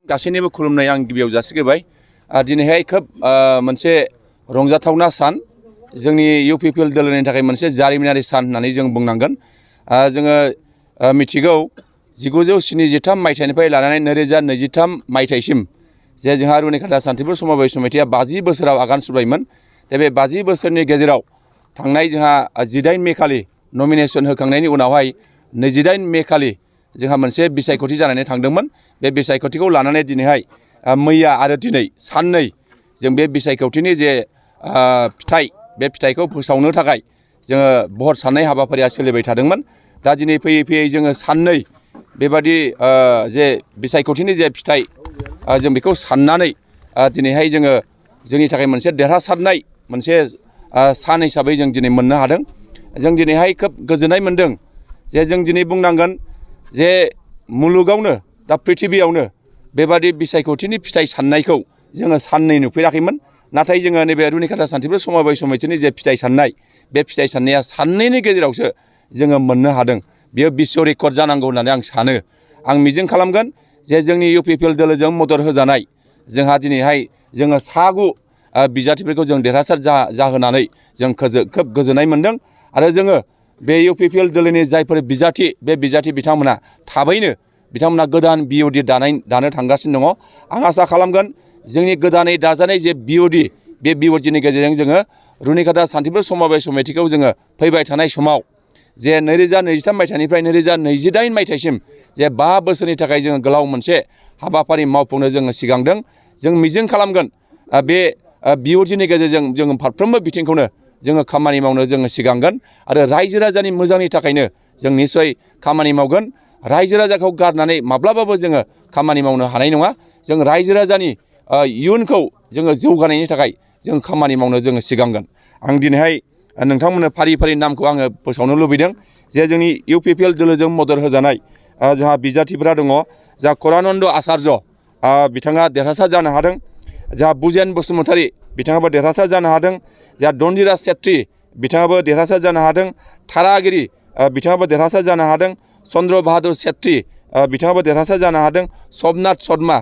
गासैनिबो खुलुमनाय आं गिबियाव जासिग्रोबाय दिनैहाय खोब मोनसे रंजाथावना सान जोंनि इउपिपिएल दोलोनि थाखाय मोनसे जारिमिनारि सान होननानै जों बुंनांगोन जोङो मिथिगौ 1973 मायथाइनिफ्राय लानानै 2023 मायथाइसिम जे जोंहा रुनिखाता शान्तिपुर समबाय समितिया 50 बोसोराव आगान सुरबायमोन दा बे 50 बोसोरनि गेजेराव थांनाय जोंहा 18 मे खालि नमिनेशन होखांनायनि उनावहाय 28 मे खालि जोंहा मोनसे बिसायख'थि जानानै थांदोंमोन बे बिसायख'थिखौ लानानै दिनैहाय मैया आरो दिनै साननै जों बे बिसायख'थिनि जे फिथाइ बे फिथाइखौ फोसावनो थाखाय जोङो भट साननाय हाबाफारिया सोलिबाय थादोंमोन दा दिनै फैयै फैयै जोङो साननै बेबादि जे बिसायख'थिनि जे फिथाइ जों बेखौ साननानै दिनैहाय जोङो जोंनि थाखाय मोनसे देरहासारनाय मोनसे सान हिसाबै जों दिनै मोननो हादों जों दिनैहाय खोब गोजोननाय मोनदों जे जों दिनै बुंनांगोन जे मुलुगावनो दा पृथिबियावनो बेबादि बिसायख'थिनि फिथाइ साननायखौ जोङो साननै नुफेराखैमोन नाथाय जोङो नैबे रुनिखाता शान्तिपुर समबाय समितिनि जे फिथाइ साननाय बे फिथाइ साननाया साननैनि गेजेरावसो जोङो मोननो हादों बेयो बिश्व रेकर्ड जानांगौ होननानै आं सानो आं मिजिं खालामगोन जे जोंनि इउपिपिएल दोलोजों मदद होजानाय जोंहा दिनैहाय जोङो 6 बिजाथिफोरखौ जों देरहासार जाहोनानै जों खोब गोजोननाय मोनदों आरो जोङो बे इउपिपिएल दोलोनि जायफोर बिजाथि बे बिजाथि बिथांमोना थाबैनो बिथांमोना गोदान बिअडि दानो थांगासिनो दङ आं आसा खालामगोन जोंनि गोदानै दाजानाय जे बिअडि बे बिअडिनि गेजेरजों जोङो रुनिखाता शान्तिपुर समबाय समितिखौ जोङो फैबाय थानाय समाव जे 2023 मायथाइनिफ्राय 2028 मायथाइसिम जे 5 बोसोरनि थाखाय जोङो गोलाव मोनसे हाबाफारि मावफुंनो जोङो सिगांदों जों मिजिं खालामगोन बे बिअडिनि गेजेरजों जोङो फारफ्रोमबो बिथिंखौनो जोङो खामानि मावनो जोङो सिगांगोन आरो रायजो राजानि मोजांनि थाखायनो जों निश्चय खामानि मावगोन रायजो राजाखौ गारनानै माब्लाबाबो जोङो खामानि मावनो हानाय नङा जों रायजो राजानि इयुनखौ जोङो जौगानायनि थाखाय जों खामानि मावनो जोङो सिगांगोन आं दिनैहाय नोंथांमोननो फारि फारि नामखौ आङो फोसावनो लुबैदों जे जोंनि इउपिपिएल दोलोजों मदद होजानाय जोंहा बिजाथिफोरा दङ जा करानन्द आचार्य बिथाङा देरहासार जानो हादों जा बुजेन बसुमतारी बिथाङाबो देरहासार जानो हादों जा दन्दिराज सेत्री बिथाङाबो देरहासार जानो हादों थारागिरि बिथाङाबो देरहासार जानो हादों चन्द्र बाहादुर सेत्री बिथाङाबो देरहासार जानो हादों सबनाथ शर्मा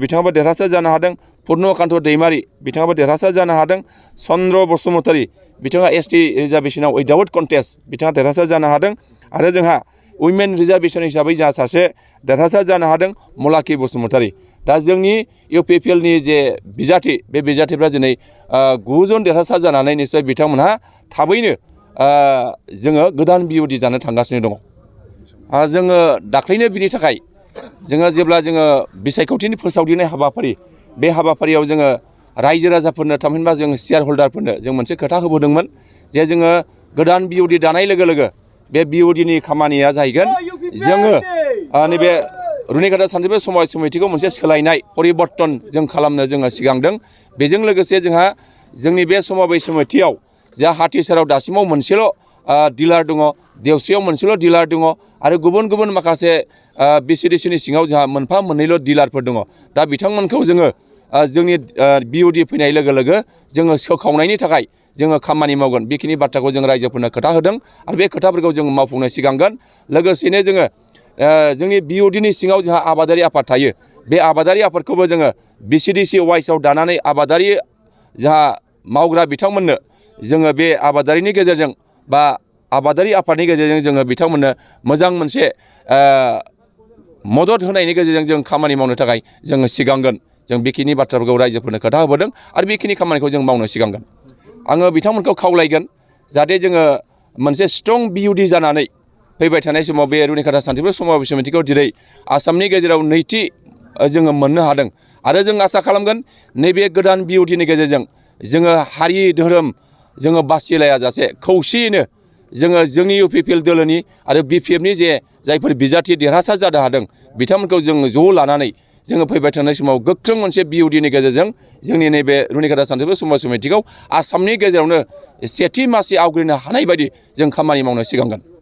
बिथाङाबो देरहासार जानो हादों पुर्णकान्त दैमारी बिथाङाबो देरहासार जानो हादों चन्द्र बसुमतारी बिथाङा एसटि रिजार्भेशनाव उइदाउट कन्टेस्ट बिथाङा देरहासार जानो हादों आरो जोंहा उइमेन रिजार्भेशन हिसाबै जोंहा सासे देरहासार जानो हादों मलाखि बसुमतारी दा जोंनि इउपिपिएलनि जे बिजाथि बे बिजाथिफ्रा दिनै 9 जन देरहासार जानानै निश्चय बिथांमोनहा थाबैनो जोङो गोदान बिअडि जानो थांगासिनो दङ जोङो दाख्लैनो बिनि थाखाय जोङो जेब्ला जोङो बिसायख'थिनि फोसावदिनाय हाबाफारि बे हाबाफारियाव जोङो रायजो राजाफोरनो थामहिनबा जों शेयार हल्डारफोरनो जों मोनसे खोथा होबोदोंमोन जे जोङो गोदान बिअडि दानाय लोगो लोगो बे बिअडिनि खामानिया जाहैगोन जोङो नैबे रुनिखाता शान्तिपुर समबाय समितिखौ मोनसे सोलायनाय परिबर्तन जों खालामनो जोङो सिगांदों बेजों लोगोसे जोंहा जोंनि बे समबाय समितियाव जा हाथिसाराव दासिमाव मोनसेल' डिलार दङ देवस्रियाव मोनसेल' डिलार दङ आरो गुबुन गुबुन माखासे बिसिडिसिनि सिङाव जोंहा मोनफा मोननैल' डिलारफोर दङ दा बिथांमोनखौ जोङो जोंनि बिअडि फैनाय लोगो लोगो जोङो सोखावनायनि थाखाय जोङो खामानि मावगोन बेखिनि बाथ्राखौ जों रायजोफोरनो खोथा होदों आरो बे खोथाफोरखौ जों मावफुंनो सिगांगोन लोगोसेनो जोङो जोंनि बिअडिनि सिङाव जोंहा आबादारि आफाद थायो बे आबादारि आफादखौबो जोङो बिसिडिसि वाइसआव दानानै आबादारि जोंहा मावग्रा बिथांमोननो जोङो बे आबादारिनि गेजेरजों बा आबादारि आफादनि गेजेरजों जोङो बिथांमोननो मोजां मोनसे मदद होनायनि गेजेरजों जों खामानि मावनो थाखाय जोङो सिगांगोन जों बेखिनि बाथ्राफोरखौ रायजोफोरनो खोथा होबोदों आरो बेखिनि खामानिखौ जों मावनो सिगांगोन आङो बिथांमोनखौ खावलायगोन जाहाथे जोङो मोनसे स्ट्रं बिअडि जानानै फैबाय थानाय समाव बे रुनिखाता शान्तिपुर समबाय समितिखौ दिनै आसामनि गेजेराव नैथि जोङो मोननो हादों आरो जों आसा खालामगोन नैबे गोदान बिअडिनि गेजेरजों जोङो हारि धोरोम जोङो बासिलायाजासे खौसेयैनो जोङो जोंनि इउपिपिएल दोलोनि आरो बिपिएफनि जे जायफोर बिजाथि देरहासार जानो हादों बिथांमोनखौ जों ज' लानानै जोङो फैबाय थानाय समाव गोख्रों मोनसे बिउडिनि गेजेरजों जोंनि नैबे रुनिखाता-शान्तिपुर समाज समितिखौ आसामनि गेजेरावनो सेथि मासि आवग्रिनो हानाय बायदि जों खामानि मावनो सिगांगोन।